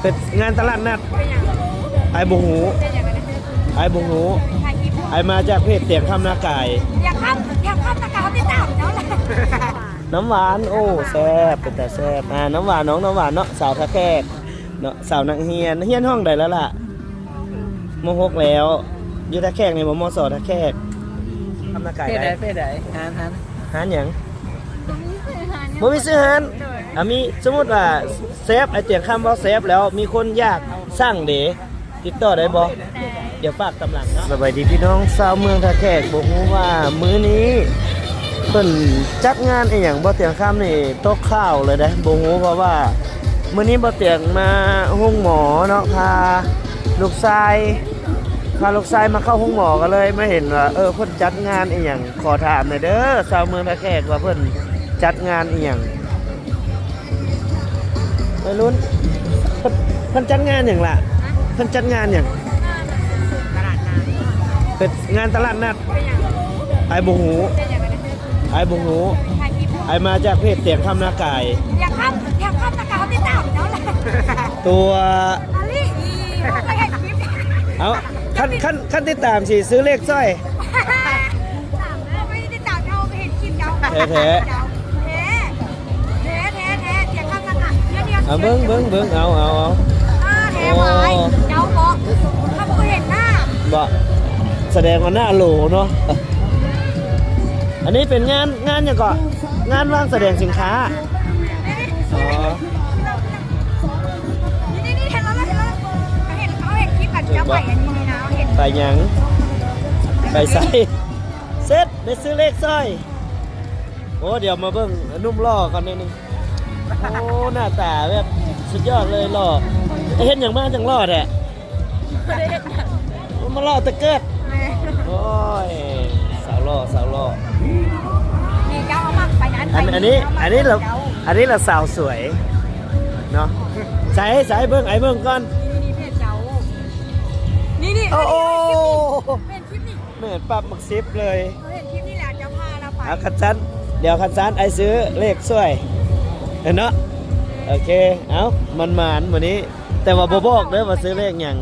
ເປັນງານຕະຫຼາດນັດ. ອ້າຍບໍ່ຮູ້. ອ້າຍບໍ່ຮູ້. ອ້າຍມາຈາກເພຈຕຽງຄຳນາກາຍ. ຕຽງຄຳ ຕຽງຄຳນາກາຍ ເຮົາຕິດຕາມເຈົ້າແຫຼະ. ນ້ຳຫວານ ໂອ້ ແຊບ ເປັນຕາແຊບ. ອ່າ ນ້ຳຫວານ ນ້ອງນ້ຳຫວານເນາະ ສາວທ່າແຂກເນາະ ສາວນັກຮຽນ. ຮຽນຫ້ອງໃດແລ້ວລະ? ມໍຫົກແລ້ວ. ຢູ່ທ່າແຂກນີ້ບໍ່? ມໍສ ທ່າແຂກ. ຄຳນາກາຍ. ເພຈໃດ? ເພຈໃດ? ຮ້ານ ຮ້ານ ຮ້ານຫຍັງ? ບໍ່ມີຊື່ຮ້ານ. ບໍ່ມີຊື່ຮ້ານ. ໂດຍ. ອ່າ ມີ ສົມມຸດວ່າແຊບ ອ້າຍຕຽງຄຳເວົ້າແຊບແລ້ວ ມີຄົນຢາກສັ່ງເດ ຕິດຕໍ່ໄດ້ບໍ່? ໄດ້. ດຽວຝາກຕາມຫຼັງເນາະ. ສະບາຍດີພີ່ນ້ອງຊາວເມືອງທ່າແຂກ. ບໍ່ຮູ້ວ່າມື້ນີ້ເພິ່ນຈັດງານອີ່ຫຍັງ. ບ່າວຕຽງຄຳນີ້ຕົກຂ່າວເລີຍເດ້ ບໍ່ຮູ້ ເພາະວ່າມື້ນີ້ບ່າວຕຽງມາໂຮງໝໍເນາະ ພາລູກຊາຍ ພາລູກຊາຍມາເຂົ້າໂຮງໝໍ ກໍເລີຍມາເຫັນວ່າ ເອີ ເພິ່ນຈັດງານອີ່ຫຍັງ. ຂໍຖາມແດ່ເດີ ຊາວເມືອງທ່າແຂກ ວ່າເພິ່ນຈັດງານອີ່ຫຍັງ? ໄວລຸ້ນ ເພິ່ນ ເພິ່ນຈັດງານຫຍັງລະ? ເພິ່ນຈັດງານຫຍັງ? ຕະຫຼາດນັດ. ເປັນງານຕະຫຼາດນັດ. ເປັນຫຍັງ? ອ້າຍບໍ່ຮູ້. ເປັນຫຍັງ? ອ້າຍບໍ່ຮູ້. ອ້າຍມາຈາກເພຈຕຽງຄຳນາກາຍ. ຕຽງຄຳ ຕຽງຄຳນາກາຍ ເຮົາຕິດຕາມເຈົ້າແຫຼະ. ຕົວະ ອາລີ ເຮົາເຄີຍເຫັນຄລິບ. ເອົ້າ ຄັນ ຄັນ ຄັນຕິດຕາມຊິຊື້ເລກຊ່ອຍ. ເຮົາບໍ່ໄດ້ຕິດຕາມເຈົ້າ ເຮົາເຫັນຄລິບເຈົ້າ. ແທ້ໆ. ແທ້ ແທ້ ແທ້ ແທ້ ຕຽງຄຳນາກາຍ. ດຽວ ດຽວ ເອົາ ເບິ່ງ ເບິ່ງ ເບິ່ງ ເອົາ ເອົາ ເອົາ. ອ່າ ແທ້ຫວາຍ. ໂອ້ ເຈົ້າບໍ່ ເຮົາບໍ່ເຄີຍເຫັນໜ້າ. ບໍ່ ສະແດງວ່າໜ້າໂຫຼເນາະ. ອັນນີ້ເປັນງານ ງານຫຍັງເກາະ? ງານວາງສະແດງສິນຄ້າ. ອໍ ນີ້ໆໆ ເຫັນແລ້ວ ເຫັນແລ້ວ ເຫັນ ເຮົາເຫັນຄລິບກັນ. ເຈົ້າໄປອັນນີ້ນີ້ນະ ເຮົາເຫັນ. ໄປຫຍັງ? ໄປໃສ? ເສັດ ໄດ້ຊື້ເລກຊ່ອຍ. ໂອ້ ດຽວມາເບິ່ງໜຸ່ມຫຼໍ່ກ່ອນໜ້ອຍໜຶ່ງ. ໂອ້ ໜ້າຕາແບບສຸດຍອດເລີຍ ຫຼໍ່. ໄປເຮັດຫຍັງມາຈັ່ງຫຼໍ່ແທ້? ບໍ່ໄດ້ເຮັດຫຍັງ ມາຫຼໍ່ແຕ່ເກີດ. ແມ່ນ. ໂອ້ຍ ສາວຫຼໍ່ ສາວຫຼໍ່. ນີ້ເຈົ້າເອົາໝາກໄປນັ້ນ ອັນ ໄປ ອັນນີ້ ນີ້ ເອົາໝາກ ອັນນີ້ລະ ເຈົ້າ ອັນນີ້ລະສາວສວຍເນາະ. ໃສ ໃສ ເບິ່ງ ໃຫ້ເບິ່ງກ່ອນ. ນີ້ ນີ້ ເພຈເຈົ້າ ນີ້ ນີ້. ໂອ້ ເຫັນຄລິບນີ້. ແມ່ນ ປັບໝາກສິບເລີຍ. ເຮົາເຫັນຄລິບນີ້ແລ້ວ ເຈົ້າພາລາວໄປ. ເອົາ ຄັນຊັ້ນ ດຽວຄັນຊັ້ນ ອ້າຍຊື້ເລກຊ່ວຍເນາະ. ໂອເຄ ເອົາ ໝານໆ ມື້ນີ້ ແຕ່ວ່າບໍ່ບອກເດີວ່າຊື້ເລກຫຍັງ.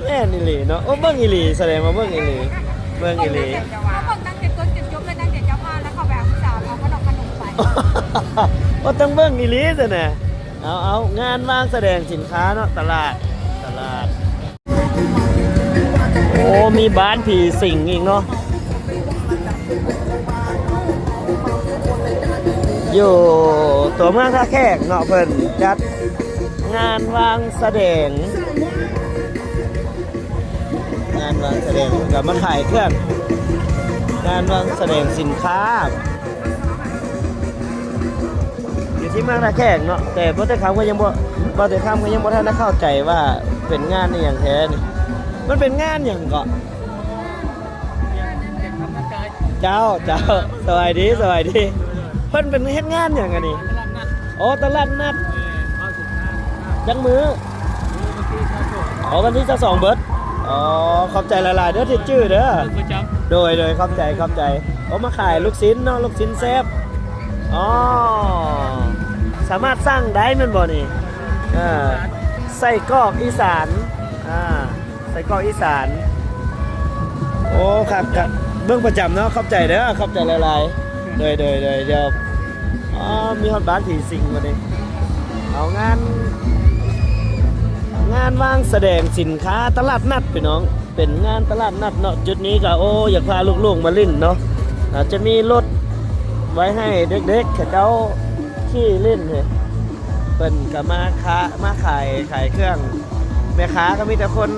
ແມ່ນອີ່ຫຼີເນາະ. ໂອ້ ເບິ່ງອີ່ຫຼີ ສະແດງວ່າເບິ່ງອີ່ຫຼີ ເບິ່ງອີ່ຫຼີ. ເຮົາເບິ່ງຕັ້ງແຕ່ຕົ້ນຈົນຈົບເລີຍ ຕັ້ງແຕ່ເຈົ້າພາລາວເຂົ້າໄປຫາຜູ້ສາວ ເອົາຂະໜົມຂະໜົມໄປ. ໂອ້ ຕ້ອງເບິ່ງອີ່ຫຼີຊັ້ນນະ. ເອົາ ເອົາ ງານວາງສະແດງສິນຄ້າເນາະ ຕະຫຼາດ ຕະຫຼາດ. ໂອ້ ມີບ້ານຜີສິງອີກເນາະ. ຢູ່ຕົວເມືອງທ່າແຂກເນາະ ເພິ່ນຈັດງານວາງສະແດງ ງານວາງສະແດງ ເພິ່ນກໍມາຂາຍເຄື່ອງ ງານວາງສະແດງສິນຄ້າ. ຢູ່ທີ່ເມືອງທ່າແຂກເນາະ ແຕ່ບໍ່ແຕ່ຄຳກໍຍັງບໍ່ ບໍ່ແຕ່ຄຳກໍຍັງບໍ່ທັນໄດ້ເຂົ້າໃຈວ່າເປັນງານອີ່ຫຍັງແທ້ນີ້. ມັນເປັນງານຫຍັງເກາະ? ເຈົ້າ ເຈົ້າ ສະບາຍດີ ສະບາຍດີ. ເພິ່ນເປັນເຮັດງານຫຍັງອັນນີ້? ໂອ້ ຕະຫຼາດນັດ. ຈັກມື້? ອໍ ວັນທີຊາວສອງເບິດ. ອໍ ຂອບໃຈຫຼາຍໆເດີທີ່ຈື່ເດີ. ໂດຍ ໂດຍ ຂອບໃຈ ຂອບໃຈ. ໂອ້ ມາຂາຍລູກຊິ້ນເນາະ ລູກຊິ້ນແຊບ. ອໍ ສາມາດສັ່ງໄດ້ແມ່ນບໍ່ນີ້? ເອີ ໄສ້ກອກອີສານ ອ່າ ໄສ້ກອກອີສານ. ໂອ້ ຄັກ ຄັກ ເບິ່ງປະຈຳເນາະ. ຂອບໃຈເດີ ຂອບໃຈຫຼາຍໆ. ໂດຍ ໂດຍ ໂດຍ ດຽວ ອໍ ມີຮອດບ້ານຜີສິງບັດນີ້. ເອົາງານ ງານວາງສະແດງສິນຄ້າຕະຫຼາດນັດ ພີ່ນ້ອງ ເປັນງານຕະຫຼາດນັດເນາະ. ຈຸດນີ້ກໍ ໂອ້ ຢາກພາລູກໆມາຫຼິ້ນເນາະ. ອາດຈະມີລົດໄວ້ໃຫ້ເດັກໆເຂົາເຈົ້າຂີ່ຫຼິ້ນ. ເພິ່ນກໍມາຄ້າ ມາຂາຍ ຂາຍເຄື່ອງ. ແມ່ຄ້າກໍມີແຕ່ຄົນ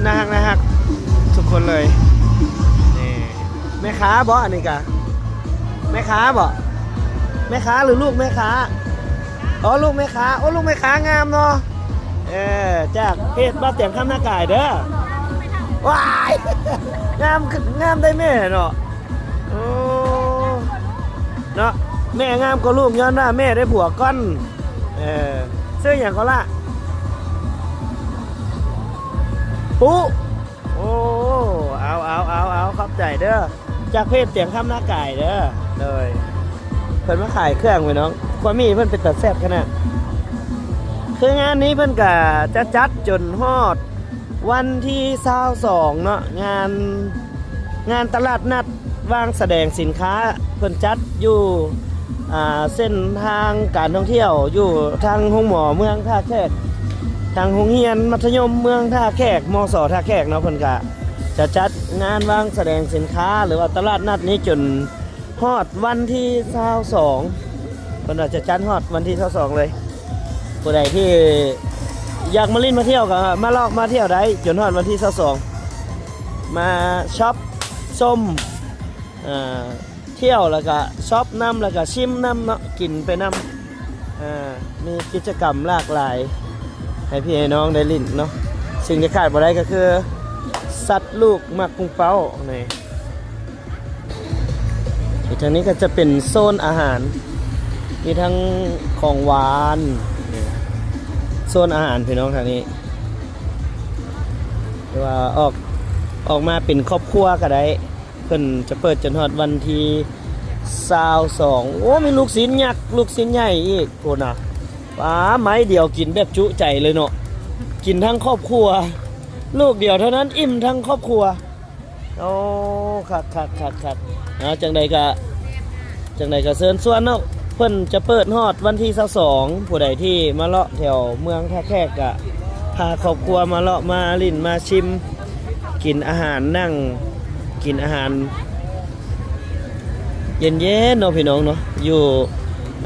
ໜ້າຮັກ ໜ້າຮັກທຸກຄົນເລີຍ. ນີ້ ແມ່ຄ້າບໍ? ອັນນີ້ກະແມ່ຄ້າບໍ? ແມ່ຄ້າ ຫຼື ລູກແມ່ຄ້າ? ອໍ ລູກແມ່ຄ້າ. ໂອ້ ລູກແມ່ຄ້າງາມເນາະ. ເອີ ຈາກເພຈບ່າວຕຽງຄຳນາກາຍເດີ. ວ້າຍ ງາມ ງາມໄດ້ແມ່ເນາະ. ໂອ້ ເນາະ ແມ່ງາມກວ່າລູກ ຍ້ອນວ່າແມ່ໄດ້ຜົວກ່ອນ. ເອີ ຊື່ຫຍັງກໍລະ? ປຸ. ໂອ້ ເອົາ ເອົາ ເອົາ ເອົາ ຂອບໃຈເດີ ຈາກເພຈຕຽງຄຳນາກາຍເດີ. ໂດຍ ເພິ່ນມາຂາຍເຄື່ອງພີ່ນ້ອງ ຄວາມມີເພິ່ນເປັນຕາແຊບຂະໜາດ. ຄືງານນີ້ເພິ່ນກະຈະຈັດຈົນຮອດວັນທີຊາວສອງເນາະ ງານ ງານຕະຫຼາດນັດວາງສະແດງສິນຄ້າ ເພິ່ນຈັດຢູ່ ອ່າ ເສັ້ນທາງການທ່ອງທ່ຽວ ຢູ່ທາງໂຮງໝໍເມືອງທ່າແຂກ ທາງໂຮງຮຽນມັດທະຍົມເມືອງທ່າແຂກ ມສ ທ່າແຂກເນາະ ເພິ່ນກະຈະຈັດງານວາງສະແດງສິນຄ້າ ຫຼືວ່າຕະຫຼາດນັດນີ້ຈົນ ຮອດວັນທີຊາວສອງ ເພິ່ນວ່າຈະຈັດຮອດວັນທີຊາວສອງເລີຍ. ຜູ້ໃດທີ່ຢາກມາຫຼິ້ນມາທ່ຽວກໍມາເລາະມາທ່ຽວໄດ້ ຈົນຮອດວັນທີຊາວສອງ ມາຊັອບຊົມ ເອີ ທ່ຽວ ແລ້ວກໍຊັອບນຳ ແລ້ວກໍຊິມນຳເນາະ ກິນໄປນຳ. ເອີ ມີກິດຈະກຳຫຼາກຫຼາຍໃຫ້ພີ່ໃຫ້ນ້ອງໄດ້ຫຼິ້ນເນາະ. ສິ່ງທີ່ຂາດບໍ່ໄດ້ກໍຄືສັດລູກໝາກປຸງເປົ້ານີ້. ອີກທາງນີ້ກໍຈະເປັນໂຊນອາຫານ ມີທັງຂອງຫວານ ໂຊນອາຫານພີ່ນ້ອງທາງນີ້ ຫຼືວ່າອອກ ອອກມາເປັນຄອບຄົວກໍໄດ້. ເພິ່ນຈະເປີດຈົນຮອດວັນທີຊາວສອງ. ໂອ້ ມີລູກຊີ້ນຍັກ ລູກຊີ້ນໃຫຍ່ອີກພຸ້ນນະ. ປາ ໄມ້ດຽວກິນແບບຈຸໃຈເລີຍເນາະ ກິນທັງຄອບຄົວ ລູກດຽວເທົ່ານັ້ນ ອີ່ມທັງຄອບຄົວ. ໂອ້ ຄັກໆໆໆ. ເອົາ ຈັ່ງໃດກະ ຈັ່ງໃດກະເຊີນຊວນເນາະ ເພິ່ນຈະເປີດຮອດວັນທີຊາວສອງ. ຜູ້ໃດທີ່ມາເລາະແຖວເມືອງທ່າແຂກກະພາຄອບຄົວມາເລາະມາຫຼິ້ນມາຊິມ ກິນອາຫານ ນັ່ງກິນອາຫານເຢັນໆເນາະພີ່ນ້ອງເນາະ. ຢູ່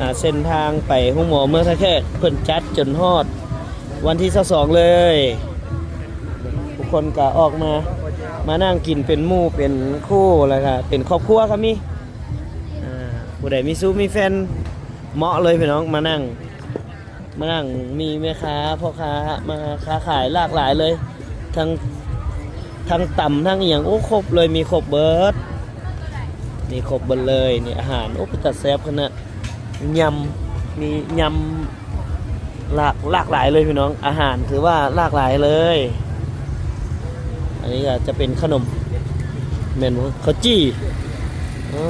ອ່າ ເສັ້ນທາງໄປໂຮງໝໍເມືອງທ່າແຂກ ເພິ່ນຈັດຈົນຮອດ ວັນທີຊາວສອງເລີຍ. ທຸກຄົນກໍອອກມາ ມານັ່ງກິນເປັນໝູ່ເປັນຄູ່ ແລ້ວກໍເປັນຄອບຄົວກໍມີ. ອ່າ ຜູ້ໃດມີຊູ້ມີແຟນ ເໝາະເລີຍພີ່ນ້ອງ ມານັ່ງ ມານັ່ງ ມີແມ່ຄ້າ ພໍ່ຄ້າ ມາຄ້າຂາຍຫຼາກຫຼາຍເລີຍ ທັງ ທັງຕຳ ທັງອີ່ຫຍັງ ໂອ້ ຄົບເລີຍ ມີຄົບເບິດ ມີຄົບເບິດເລີຍ. ນີ້ອາຫານ ໂອ້ ເປັນຕາແຊບຂະໜາດ. ຍຳ ມີຍຳຫຼາກ ຫຼາກຫຼາຍເລີຍພີ່ນ້ອງ ອາຫານຖືວ່າຫຼາກຫຼາຍເລີຍ. ອັນນີ້ກໍຈະເປັນຂະໜົມ ແມ່ນບໍ່ ເຂົ້າຈີ່. ໂອ້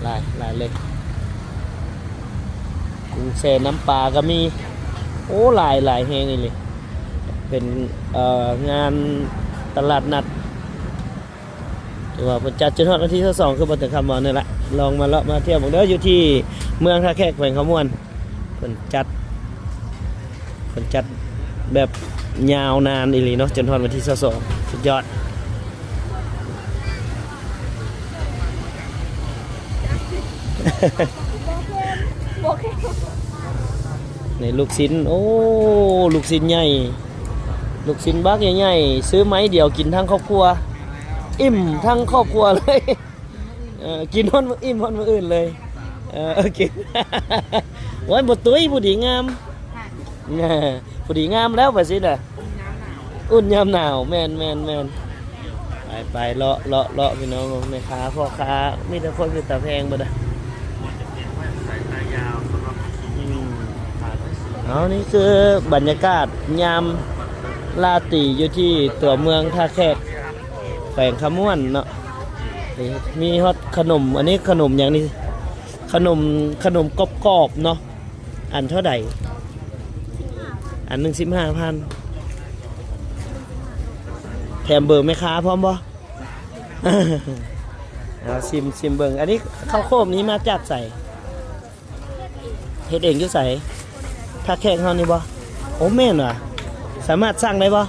ຫຼາຍ ຫຼາຍເລີຍ ກຸ້ງແຊ່ນ້ຳປາກໍມີ. ໂອ້ ຫຼາຍ ຫຼາຍແຮງອີ່ຫຼີ. ເປັນ ເອີ ງານຕະຫຼາດນັດ ຖືວ່າເພິ່ນຈັດຈົນຮອດວັນທີຊາວສອງ ຄືບໍ່ເຖິງຄຳເວົ້ານີ້ລະ. ລອງມາເລາະມາທ່ຽວເບິ່ງເດີ ຢູ່ທີ່ເມືອງທ່າແຂກ ແຂວງຄຳມ່ວນ ເພິ່ນຈັດ ເພິ່ນຈັດແບບຍາວນານອີ່ຫຼີເນາະ ຈົນຮອດວັນທີຊາວສອງ. ສຸດຍອດ. ນີ້ລູກຊີ້ນ ໂອ້ ລູກຊີ້ນໃຫຍ່ ລູກຊີ້ນບັກໃຫຍ່ໆ ຊື້ໄມ້ດຽວກິນທັງຄອບຄົວ ອີ່ມທັງຄອບຄົວເລີຍ. ເອີ ກິນຮອດມື້ ອີ່ມຮອດມື້ອື່ນເລີຍ. ເອີ ກິນ ໂອ້ຍ ບໍ່ຕຸ້ຍ ພໍດີງາມ ພໍດີງາມແລ້ວ ໄປຊິນະ ອຸ່ນຍາມໜາວ ແມ່ນໆໆ. ໄປໆ ເລາະ ເລາະ ເລາະ ພີ່ນ້ອງ ແມ່ຄ້າ ພໍ່ຄ້າ ມີແຕ່ຄົນເປັນຕາແພງເບິດ. ເອົາ ນີ້ຄືບັນຍາກາດຍາມລາຕີຢູ່ທີ່ຕົວເມືອງທ່າແຂກ ແຂວງຄຳມ່ວນເນາະ. ນີ້ມີຮອດຂະໜົມ ອັນນີ້ຂະໜົມຫຍັງນີ້? ຂະໜົມ ຂະໜົມກອບໆເນາະ. ອັນເທົ່າໃດ? ອັນໜຶ່ງສິບຫ້າພັນ. ແຖມເບີແມ່ຄ້າພ້ອມບໍ່? ເອົາ ຊິມ ຊິມເບິ່ງ. ອັນນີ້ເຂົ້າໂຄບນີ້ມາຈາກໃສ? ເຮັດເອງຢູ່ໃສ? ທ່າແຂກເຮົານີ້ບໍ່? ໂອ້ ແມ່ນຫວາ? ສາມາດສັ່ງໄດ້ບໍ່?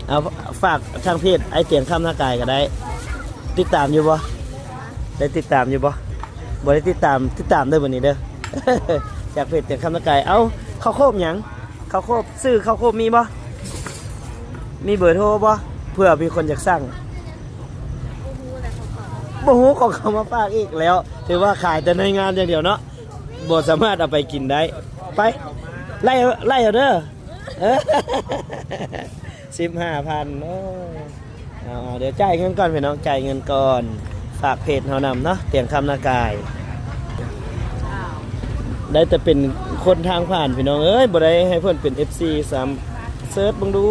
ເອົາ ຝາກທາງເພຈອ້າຍຕຽງຄຳນາກາຍກໍໄດ້. ຕິດຕາມຢູ່ບໍ່? ໄດ້ຕິດຕາມຢູ່ບໍ່? ບໍ່ໄດ້ຕິດຕາມ ຕິດຕາມເດີມື້ນີ້ເດີ ຈາກເພຈຕຽງຄຳນາກາຍ. ເອົາ ເຂົ້າໂຄບຫຍັງ? ເຂົ້າໂຄບ ຊື່ເຂົ້າໂຄບມີບໍ່? ມີເບີໂທບໍ່? ເພື່ອມີຄົນຢາກສັ່ງ. ບໍ່ຮູ້ ຂອງເຂົາມາຝາກອີກແລ້ວ ຖືວ່າຂາຍແຕ່ໃນງານຢ່າງດຽວເນາະ ບໍ່ສາມາດເອົາໄປກິນໄດ້. ໄປ ໄລ່ ໄລ່ເອົາເດີ. ເອີ ສິບຫ້າພັນ. ໂອ້ ເອົາໆ ດຽວຈ່າຍເງິນກ່ອນພີ່ນ້ອງ ຈ່າຍເງິນກ່ອນ. ຝາກເພຈເຮົານຳເນາະ ຕຽງຄຳນາກາຍ. ໄດ້ແຕ່ເປັນຄົນທາງຜ່ານພີ່ນ້ອງເອີຍ ບໍ່ໄດ້ໃຫ້ເພິ່ນເປັນເອັຟຊີຊ້ຳ. ເສີດເບິ່ງດູ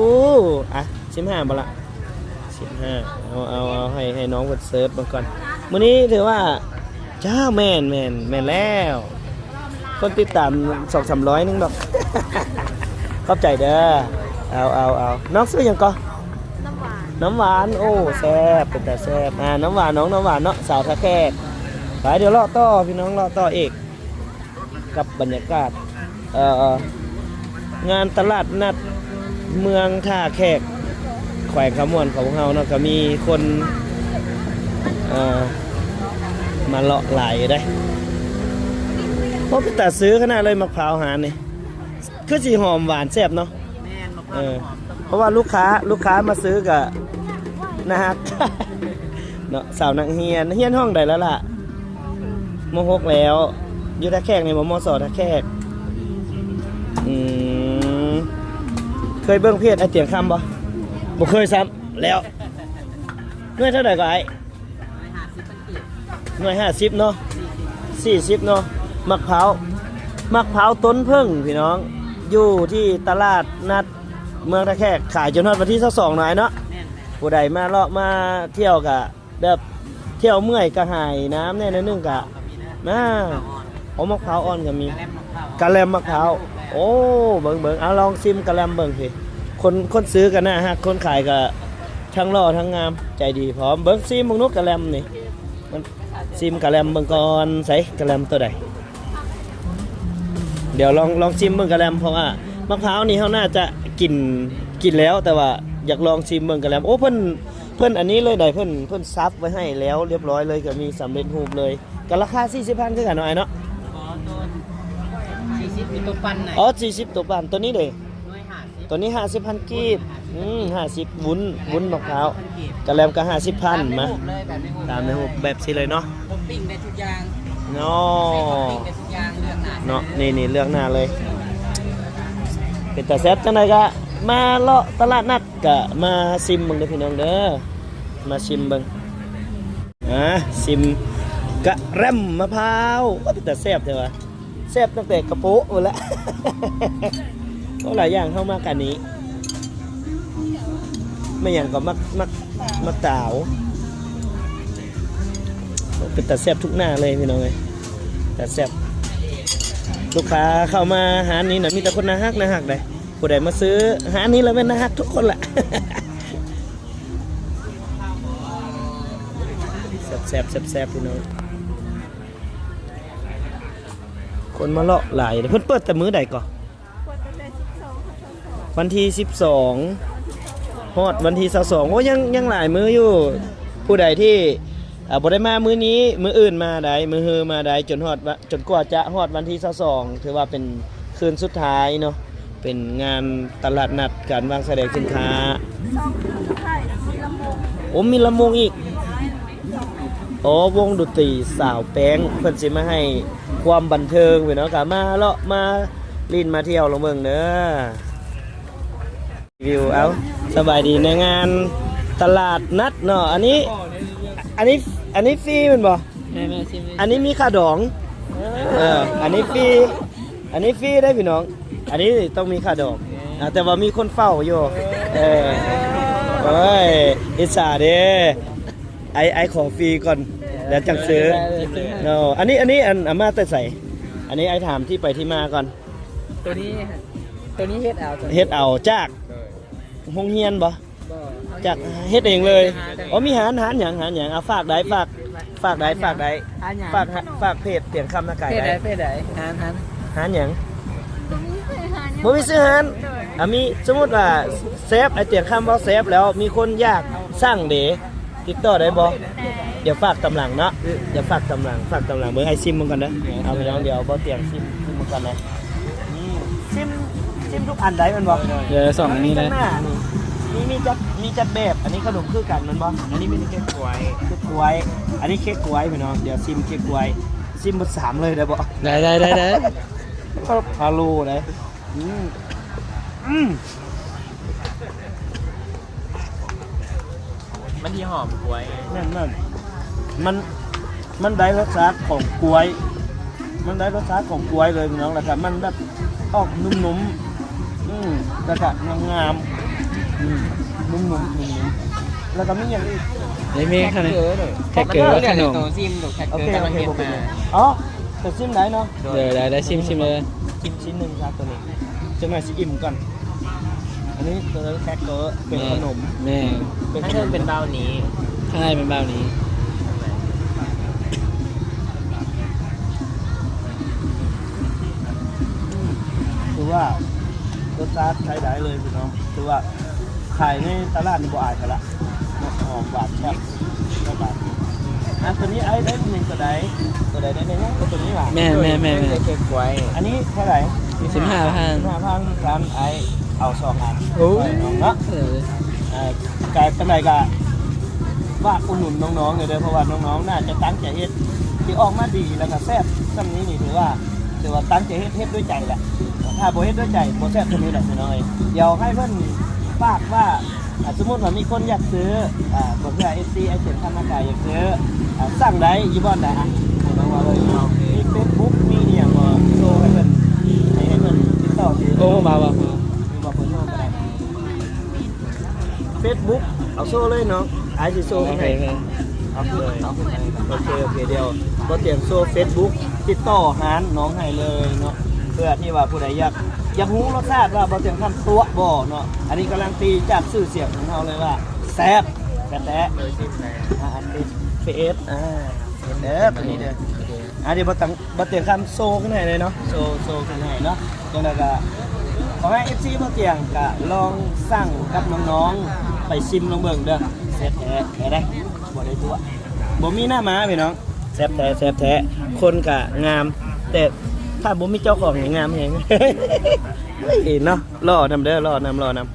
ອ່ະ ສິບຫ້າບໍ່ລະ? ສິບຫ້າ. ເອົາ ເອົາ ເອົາ ໃຫ້ ໃຫ້ນ້ອງເພິ່ນເສີດເບິ່ງກ່ອນ. ມື້ນີ້ຖືວ່າ ຈ້າ ແມ່ນ ແມ່ນ ແມ່ນແລ້ວ ຄົນຕິດຕາມສອງສາມຮ້ອຍໜຶ່ງດອກ. ຂອບໃຈເດີ. ເອົາ ເອົາ ເອົາ ນ້ອງຊື່ຫຍັງກໍ? ນ້ຳຫວານ. ນ້ຳຫວານ ໂອ້ ແຊບ ເປັນຕາແຊບ. ອ່າ ນ້ຳຫວານ ນ້ອງນ້ຳຫວານເນາະ ສາວທ່າແຂກ. ໄປ ດຽວເລາະຕໍ່ພີ່ນ້ອງ ເລາະຕໍ່ອີກ ກັບບັນຍາກາດ ເອີ ງານຕະຫຼາດນັດເມືອງທ່າແຂກ ແຂວງຄຳມ່ວນຂອງເຮົາເນາະ ກໍມີຄົນ ເອີ ມາເລາະຫຼາຍຢູ່ເດ້. ໂອ້ ເປັນຕາຊື້ຂະໜາດເລີຍ ໝາກພ້າວຮ້ານນີ້ ຄືຊິຫອມຫວານແຊບເນາະ. ແມ່ນ ໝາກພ້າວ ເອີ ຫອມ ເພາະວ່າລູກຄ້າ ລູກຄ້າມາຊື້ກະໜ້າຮັກເນາະ. ສາວນັກຮຽນ ຮຽນຫ້ອງໃດແລ້ວລະ? ມໍຫົກແລ້ວ ຢູ່ທ່າແຂກນີ້ບໍ່? ມໍສ ທ່າແຂກ. ອືມ ເຄີຍເບິ່ງເພຈອ້າຍຕຽງຄຳບໍ່? ບໍ່ເຄີຍຊ້ຳ. ແລ້ວໜ່ວຍເທົ່າໃດກໍອ້າຍ? ໜ່ວຍຫ້າສິບເນາະ ສີ່ສິບເນາະ. ໝາກພ້າວ ໝາກພ້າວຕົ້ນເຜິ້ງພີ່ນ້ອງ ຢູ່ທີ່ຕະຫຼາດນັດເມືອງທ່າແຂກ ຂາຍຈົນຮອດວັນທີຊາວສອງເນາະອ້າຍເນາະ. ແມ່ນໆ ຜູ້ໃດມາເລາະມາທ່ຽວກະ ແບບທ່ຽວເມື່ອຍກະຫາຍນ້ຳແດ່ໜ້ອຍໜຶ່ງກະ ອ່າ ໂອ້ ໝາກພ້າວອ່ອນກໍມີ ກະແລັມໝາກພ້າວ. ໂອ້ ເບິ່ງໆ ເອົາລອງຊີມກະແລັມເບິ່ງຊິ. ຄົນ ຄົນຊື້ກໍໜ້າຮັກ ຄົນຂາຍກໍທັງຫຼໍ່ທັງງາມ ໃຈດີພ້ອມ. ເບິ່ງ ຊີມເບິ່ງດູກະແລັມນີ້ ມັນ ຊີມກະແລັມເບິ່ງກ່ອນ ໃສກະແລັມໂຕໃດ? ດຽວລອງ ລອງຊີມເບິ່ງກະແລັມ ເພາະວ່າໝາກພ້າວນີ້ເຮົາໜ້າຈະກິນ ກິນແລ້ວ ແຕ່ວ່າຢາກລອງຊີມເບິ່ງກະແລັມ. ໂອ້ ເພິ່ນ ເພິ່ນອັນນີ້ເລີຍໃດ໋ ເພິ່ນ ເພິ່ນສັບໄວ້ໃຫ້ແລ້ວລຽບຮ້ອຍເລີຍ ກໍມີສຳເລັດຮູບເລີຍ ກໍລາຄາສີ່ສິບພັນຄືກັນເນາະອ້າຍເນາະ. ອໍ ໂຕສີ່ສິບ ມີໂຕປັ່ນນະ. ອໍ ສີ່ສິບ ໂຕປັ່ນ. ໂຕນີ້ເດ? ໜ່ວຍຫ້າສິບ ໂຕນີ້ຫ້າສິບພັນກີບ. ອືມ ຫ້າສິບ ວຸ້ນ ວຸ້ນໝາກພ້າວ ກະແລັມກໍຫ້າສິບພັນ. ມາ ຕາມໃນຮູບເລີຍ ແບບນີ້ ຕາມໃນຮູບແບບຊີ້ເລີຍເນາະ. ທັອບປິງໄດ້ທຸກຢ່າງເນາະ ໃສ່ທັອບປິງໄດ້ທຸກຢ່າງ ເລືອກໜ້າເນາະ. ນີ້ ນີ້ເລືອກໜ້າເລີຍ ເປັນຕາແຊບ. ຈັ່ງໃດກໍມາເລາະຕະຫຼາດນັດ ກະມາຊີມເບິ່ງເດີພີ່ນ້ອງເດີ ມາຊີມເບິ່ງ. ອ່າ ຊີມກະແລັມມະພ້າວ ໂອ້ ເປັນຕາແຊບແທ້ວ່າ ແຊບຕັ້ງແຕ່ກະໂປະພຸ້ນລະ. ໂອ້ ຫຼາຍຢ່າງເຂົ້າມາກັນນີ້ ແມ່ນຫຍັງກໍໝາກ ໝາກ ໝາກຕາວ. ໂອ້ ເປັນຕາແຊບທຸກໜ້າເລີຍພີ່ນ້ອງເອີຍ ຕາແຊບ. ລູກຄ້າເຂົ້າມາຮ້ານນີ້ນະ ມີແຕ່ຄົນໜ້າຮັກ ໜ້າຮັກໃດ໋. ຜູ້ໃດມາຊື້ຮ້ານນີ້ລະແມ່ນໜ້າຮັກທຸກຄົນລະ. ແຊບໆ ແຊບໆ ພີ່ນ້ອງ ຄົນມາເລາະຫຼາຍ. ເພິ່ນເປີດແຕ່ມື້ໃດກໍ? ເປີດຕັ້ງແຕ່ສິບສອງ ຮອດວັນທີຊາວສອງ ຮອດວັນທີຊາວສອງ. ໂອ້ ຍັງ ຍັງຫຼາຍມື້ຢູ່. ຜູ້ໃດທີ່ ອ່າ ບໍ່ໄດ້ມາມື້ນີ້ ມື້ອື່ນມາໄດ້ ມື້ຮືມາໄດ້ ຈົນຮອດ ຈົນກວ່າຈະຮອດວັນທີຊາວສອງ ຖືວ່າເປັນຄືນສຸດທ້າຍເນາະ ເປັນງານຕະຫຼາດນັດການວາງສະແດງສິນຄ້າ. ໂອ້ ມີລຳວົງອີກ. ໂອ້ ວົງດົນຕີສາວແປ້ງ ເພິ່ນຊິມາໃຫ້ຄວາມບັນເທີງພີ່ນ້ອງ ກະມາເລາະມາຫຼິ້ນມາທ່ຽວລອງເບິ່ງເດີ. ວິວ ເອົ້າ ສະບາຍດີ ໃນງານຕະຫຼາດນັດເນາະ. ອັນນີ້ ອັນນີ້ ອັນນີ້ຟຣີແມ່ນບໍ່? ແມ່ນໆ ຊີມເລີຍ. ອັນນີ້ມີຄ່າດອງ. ເອີ ອັນນີ້ຟຣີ ອັນນີ້ຟຣີເດ້ພີ່ນ້ອງ ອັນນີ້ຕ້ອງມີຄ່າດອງ. ເອີ ອ່າ ແຕ່ວ່າມີຄົນເຝົ້າຢູ່. ເອີ ໂອ້ຍ ອິດສາເດ້. ອ້າຍ ອ້າຍຂໍຟຣີກ່ອນ ແລ້ວຈັ່ງຊື້. ໄດ້ໆ ເນາະ ອັນນີ້ ອັນນີ້ ອັນ ເອົາມາແຕ່ໃສ? ອັນນີ້ອ້າຍຖາມທີ່ໄປທີ່ມາກ່ອນ. ໂຕນີ້ ໂຕນີ້ເຮັດເອົາ ເຮັດເອົາຈາກ ໂຮງຮຽນບໍ່? ບໍ່ ຈາກເຮັດເອງເລີຍ. ເຮັດເອງ. ອໍ ມີຮ້ານ ຮ້ານຫຍັງ ຮ້ານຫຍັງ? ເອົາ ຝາກໄດ້ ຝາກ ຝາກໄດ້ ຝາກໄດ້. ຮ້ານຫຍັງ? ຝາກ ຝາກເພຈຕຽງຄຳນາກາຍໄດ້. ເພຈໃດ ເພຈໃດ? ຮ້ານ ຮ້ານ ຮ້ານຫຍັງ? ບໍ່ມີຊື່ຮ້ານ. ບໍ່ມີຊື່ຮ້ານ. ໂດຍ. ອ່າ ມີ ສົມມຸດວ່າແຊບ ອ້າຍຕຽງຄຳເວົ້າແຊບແລ້ວ ມີຄົນຢາກສັ່ງເດ ຕິດຕໍ່ໄດ້ບໍ່? ໄດ້. ດຽວຝາກຕາມຫຼັງເນາະ ດຽວຝາກຕາມຫຼັງ ຝາກຕາມຫຼັງເບິ່ງ. ອ້າຍຊີມເບິ່ງກ່ອນເດີ. ເອົາ ພີ່ນ້ອງ ດຽວບໍ່ຕຽງຊີມ ຊີມເບິ່ງກ່ອນເດີ. ຊີມ ຊີມທຸກອັນໄດ້ແມ່ນບໍ່? ເອີ ສອງອັນນີ້ເລີຍ. ມີ ມີຈັກ ມີຈັກແບບ. ອັນນີ້ຂະໜົມຄືກັນແມ່ນບໍ່? ອັນນີ້ແມ່ນເຄ້ກກ້ວຍ ເຄ້ກກ້ວຍ. ອັນນີ້ເຄ້ກກ້ວຍພີ່ນ້ອງ ດຽວຊີມເຄ້ກກ້ວຍ ຊີມໝົດສາມເລີຍໄດ້ບໍ່? ໄດ້ ໄດ້ ໄດ້ ໄດ້. ພາໂລໄດ້. ອືມ ອືມ ມັນຊິຫອມກ້ວຍ. ແມ່ນໆ ມັນ ມັນໄດ້ລົດຊາດຂອງກ້ວຍ ມັນໄດ້ລົດຊາດຂອງກ້ວຍເລີຍພີ່ນ້ອງ. ແລ້ວກໍມັນແບບອອກນຸ້ມໆ ອືມ ແລ້ວກໍງາມໆ ອືມ ນຸ້ມໆ ນຸ້ມໆ. ແລ້ວກໍມີຫຍັງອີກ? ນີ້ມີຂະໜົມ ແຄກເກີ ແຄກເກີ ແລ້ວກໍຂະໜົມ ໂຕຊິມ ໂຕແຄກເກີ ໂອເຄ ກຳລັງເຮັດມາ ອໍ ໂຕຊິມໄດ້ເນາະ ໂດຍ ໄດ້ ໄດ້ ຊິມ ຊິມເລີຍ ຊິມ ຊິມໜຶ່ງຊະໂຕນີ້ ຈັກໜ່ອຍຊິອີ່ມກ່ອນ. ອັນນີ້ໂຕແຄກເກີ ເປັນຂະໜົມ ແມ່ນ ເປັນຂະໜົມ ເປັນບາວນີ ຂ້າງໃນເປັນບາວນີ ອືມ ຖືວ່າລົດຊາດໃຊ້ໄດ້ເລີຍພີ່ນ້ອງ ຖືວ່າ ຂາຍໃນຕະຫຼາດນີ້ບໍ່ອາຍໃຜລະເນາະ ຫອມຫວານແຊບ ແຊບຫຼາຍ. ອ່າ ໂຕນີ້ອ້າຍໄດ້ເປັນໂຕໃດ? ໂຕໃດໄດ້ແນ່? ໂຕນີ້ຫວາ? ແມ່ນໆໆໆ ເຄັກກ້ວຍ ອັນນີ້ເທົ່າໃດ? ສິບຫ້າພັນ ສິບຫ້າພັນ ຊັ້ນອ້າຍເອົາສອງອັນ ໂອ້ຍ ເນາະ ເອີ ອ່າ ກະຈັ່ງໃດກະຝາກອຸດໜູນນ້ອງໆເດີ ເພາະວ່ານ້ອງໆໜ້າຈະຕັ້ງໃຈເຮັດ ທີ່ອອກມາດີ ແລ້ວກະແຊບຊ່ຳນີ້ນີ້ ຖືວ່າ ຖືວ່າຕັ້ງໃຈເຮັດ ເຮັດດ້ວຍໃຈແຫຼະ ຖ້າບໍ່ເຮັດດ້ວຍໃຈບໍ່ແຊບຊ່ຳນີ້ດອກພີ່ນ້ອງເອີຍ. ດຽວໃຫ້ເພິ່ນຝາກວ່າ ອ່າ ສົມມຸດວ່າມີຄົນຢາກຊື້ ອ່າ ເພື່ອເອັຟຊີ ອ້າຍເຈັນຄຳນາກາ ຢາກຊື້ ອ່າ ສັ່ງໄດ້ຢູ່ບ່ອນໃດ? ອ່ະ ໃຫ້ນ້ອງເວົ້າເລີຍເນາະ ມີເຟສບຸກ ມີອີ່ຫຍັງບໍ່? ໂຊໃຫ້ເພິ່ນ ໃຫ້ ໃຫ້ເພິ່ນຕິດຕໍ່ທີ່ ໂອ້ ມາ ມາ ມາ ມີບໍ່? ເບີໂທກໍໄດ້ ເຟສບຸກ ເອົາໂຊເລີຍເນາະ ອ້າຍຊິໂຊໃຫ້ ໂອເຄ ໂອເຄ ດຽວບໍ່ຕຽງໂຊເຟສບຸກ ຕິດຕໍ່ຮ້ານນ້ອງໃຫ້ເລີຍເນາະ ເພື່ອທີ່ວ່າຜູ້ໃດຢາກ ຢາກຮູ້ລົດຊາດວ່າບໍ່ຕຽງຄຳຕົວະບໍ່ເນາະ. ອັນນີ້ກາຣັນຕີຈາກຊື່ສຽງຂອງເຮົາເລີຍວ່າແຊບ ແຊບແທ້ ອ່າ ອັນເຟສ ອ່າ ເຟສເດີ ໂຕນີ້ເດີ ອ່າ ດຽວບໍ່ຕຽງ ບໍ່ຕຽງຄຳໂຊຂຶ້ນໃຫ້ເລີຍເນາະ ໂຊ ໂຊຂຶ້ນໃຫ້ເນາະ. ຈັ່ງໃດກໍຂໍໃຫ້ເອັຟຊີບໍ່ຕຽງກະລອງສັ່ງກັບນ້ອງໆ ໄປຊິມລອງເບິ່ງເດີ ແຊບແທ້ ແທ້ໄດ໋ ບໍ່ໄດ້ຕົວະ ບໍ່ມີໜ້າມ້າພີ່ນ້ອງ ແຊບແທ້ ແຊບແທ້ ຄົນກະງາມ ແຕ່ຖ້າບໍ່ມີເຈົ້າຂອງນີ້ງາມແຮງ ເອີ ເນາະ ຫຼໍ່ນຳເດີ ຫຼໍ່ນຳ ຫຼໍ່ນຳ.